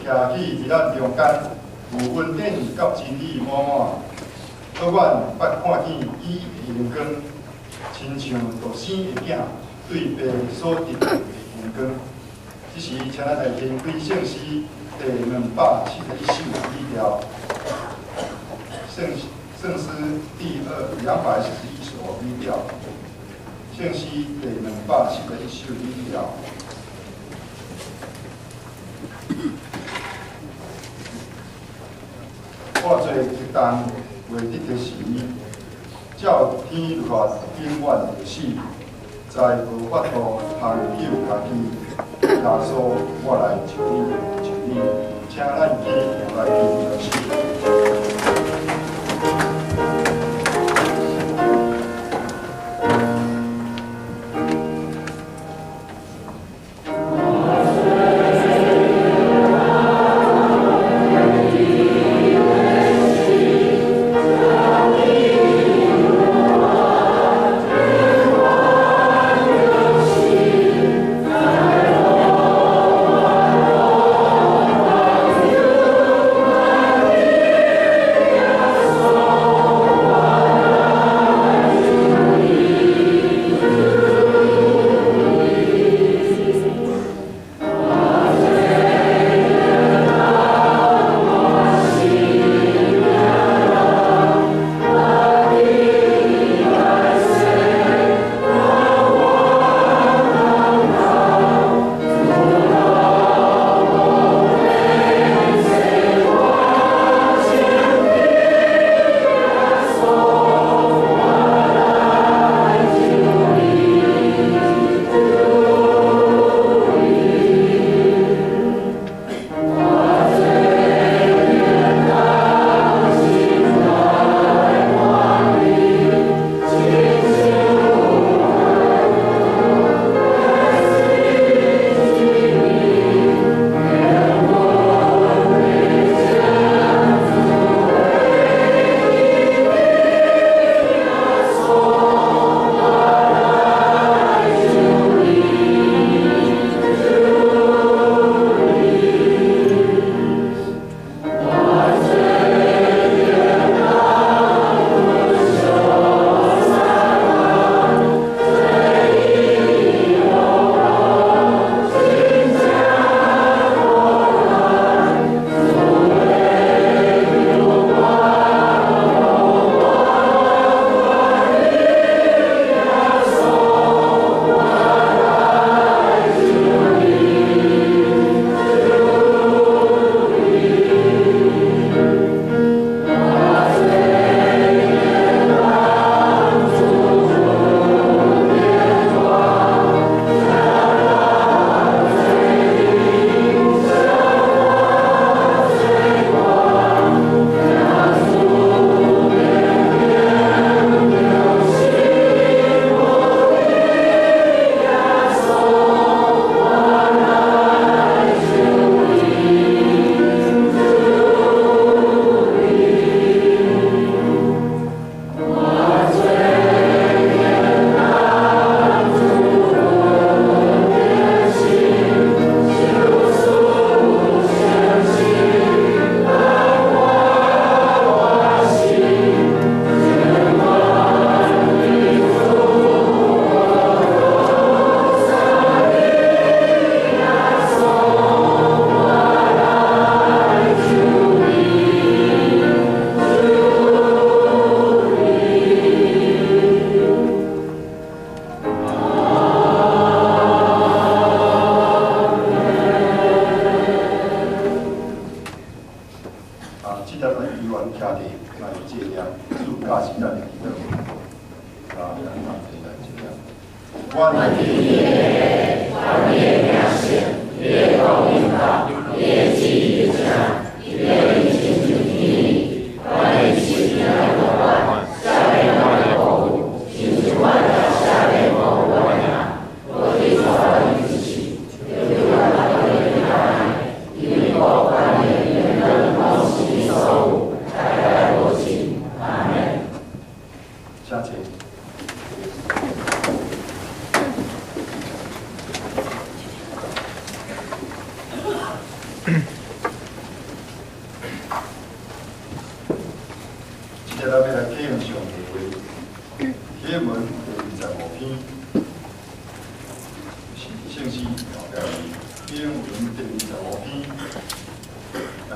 徛起佇咱中間，有恩典佮真理滿滿。閣阮捌看見伊的榮光，親像獨生的囝對父所得的榮光。這時，請咱來掀開聖詩第271首語調，聖詩第271首語調，聖詩第271首語調。我做極重袂得的時，照天律法永遠著死，在無法度通救家己。耶穌，我來求你，求你，請咱起來聽聖詩。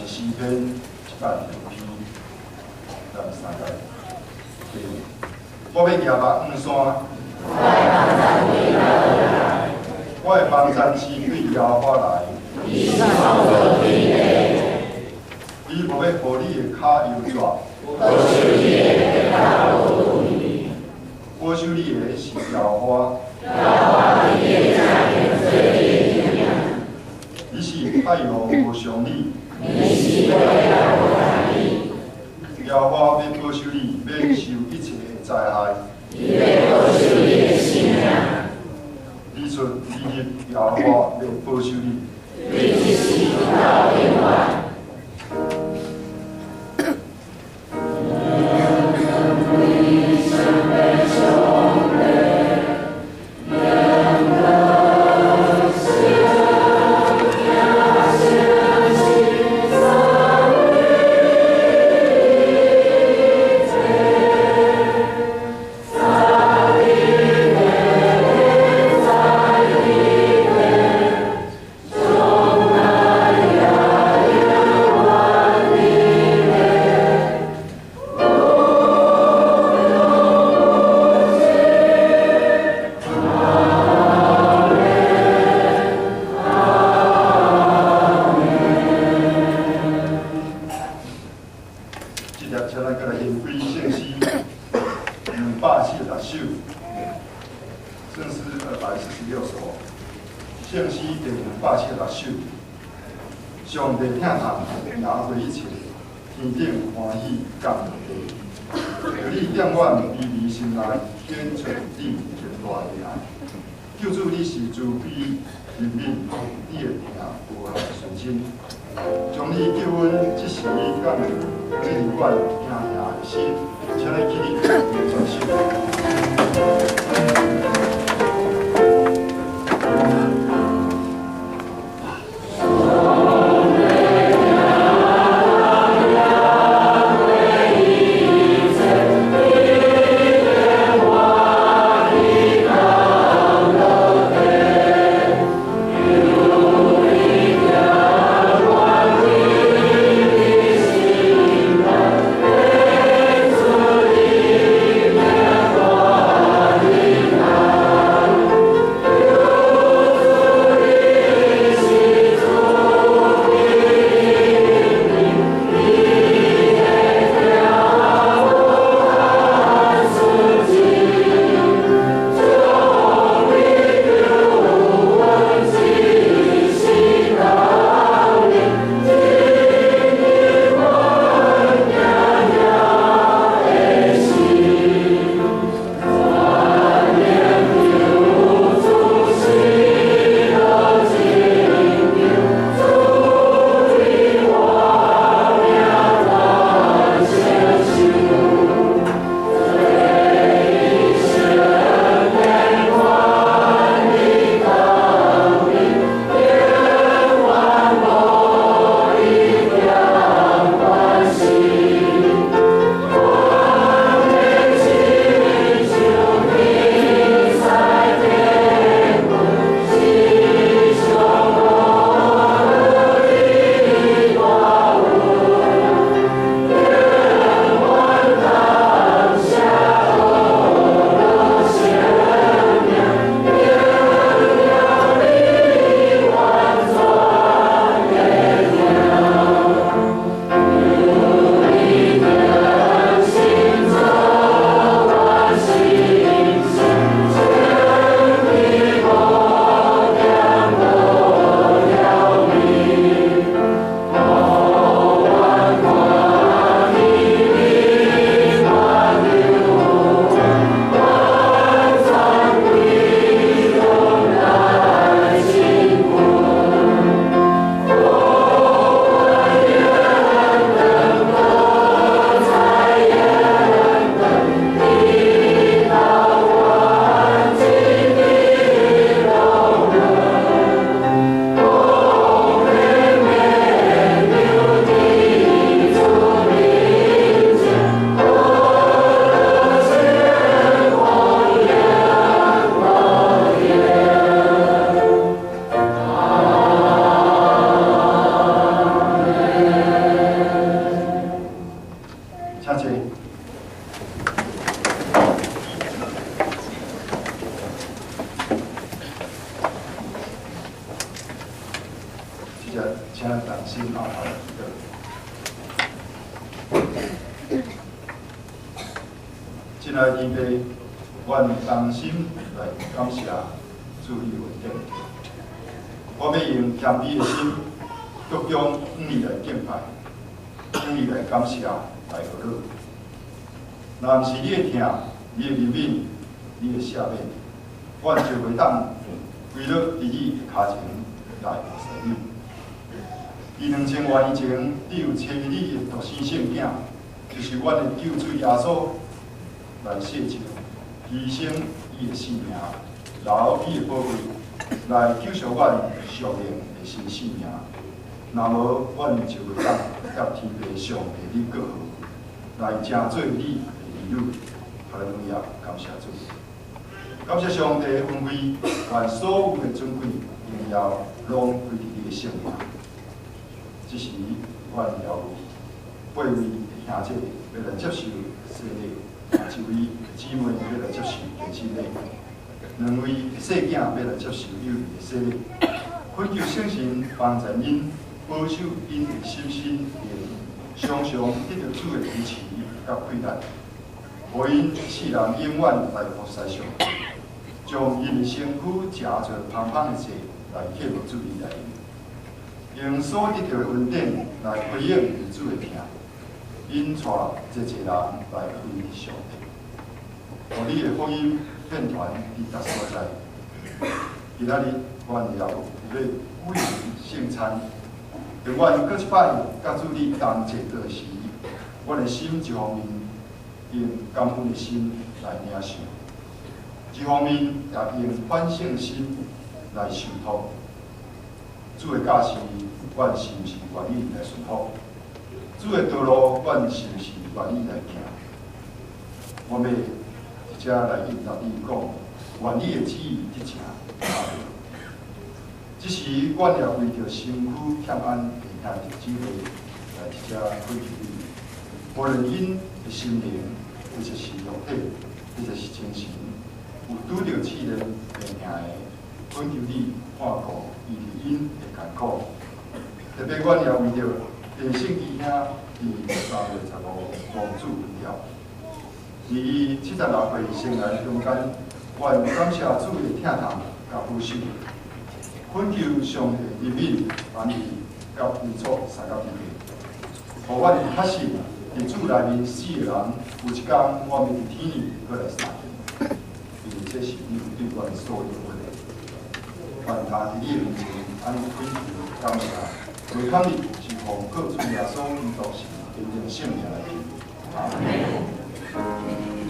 是詩篇106篇，咱三個。我欲舉目向山，我的幫贊是對耶和華來。伊無欲予你的跤搖逝。保守你的是耶和華。你是太陽無傷你。耶和華欲保守你，免受一切的災害。日出日入，耶和華欲保守你。246首，聖詩246首，聖詩第246首。上帝疼痛，贏過一切，天頂歡喜降落地。求你點阮卑微心內，顯出你極大的愛。救主，你是慈悲憐憫，你的疼無限純真，將你救恩這時甲這永遠疼疼的心，請你起立，全手。咱同心徹頭來祈禱。親愛的天父，阮同心來感謝主你恩典。我欲用謙卑的心，鞠躬向你來敬拜，向你來感謝，來學樂。若毋是你的疼，你的憐憫，你的赦免，阮就袂當跪落佇你的跤前來服侍你。佇2000外年前，你有差你的獨生聖囝，就是阮的救主耶穌來世上，犧牲伊的性命，流伊的寶血，來救贖阮屬靈的新生命。若無，阮就袂當佮天父上帝你過好，來成做你的兒女。哈利路亞，感謝主，感謝上帝的恩惠，願所有的尊貴榮耀攏歸佇你的聖名。這時，阮也有八位的兄姐欲來接受洗禮，一位姊妹欲來接受堅振禮，兩位細囝欲來接受幼兒的洗禮。懇求聖神幫助𪜶保守𪜶的心身靈，常常得著主的支持佮氣力，予𪜶一世人永遠來服侍上帝，將𪜶的身軀成做芳香的祭來獻予主你內面，用所得著的恩典來回應主的疼，引帶濟濟人來歸上帝。予你的福音遍傳佇逐所在。今仔日，阮也有欲舉行聖餐，當阮閣一擺佮主你同齊過時，阮的心一方面用感恩的心來領受，一方面也用反省的心來受託。主的教示，阮是毋是願意來順服？主的道路，阮是毋是願意來行？我欲佇遮來應答你講，願你的旨意得成。這時，阮也為著身軀欠安的兄弟姊妹來佇遮懇求你，無論𪜶的心靈，或者是肉體，或者是精神，有拄著試煉病痛的，懇求你看顧醫治𪜶的艱苦。特別，阮也為著鄭勝基兄佇3月15蒙主恩召，佇伊76歲生涯中間，阮感謝主的疼痛佮保守，懇求上帝憐憫、安慰佮慰藉三甲天父，予阮確信佇主內面死的人，有一工阮欲佇天裡閣來相見，因為這是你對阮所應許的。願他佇你的面前按呢懇求感謝，惟坎你是奉靠主耶穌基督聖潔聖名來求。阿門。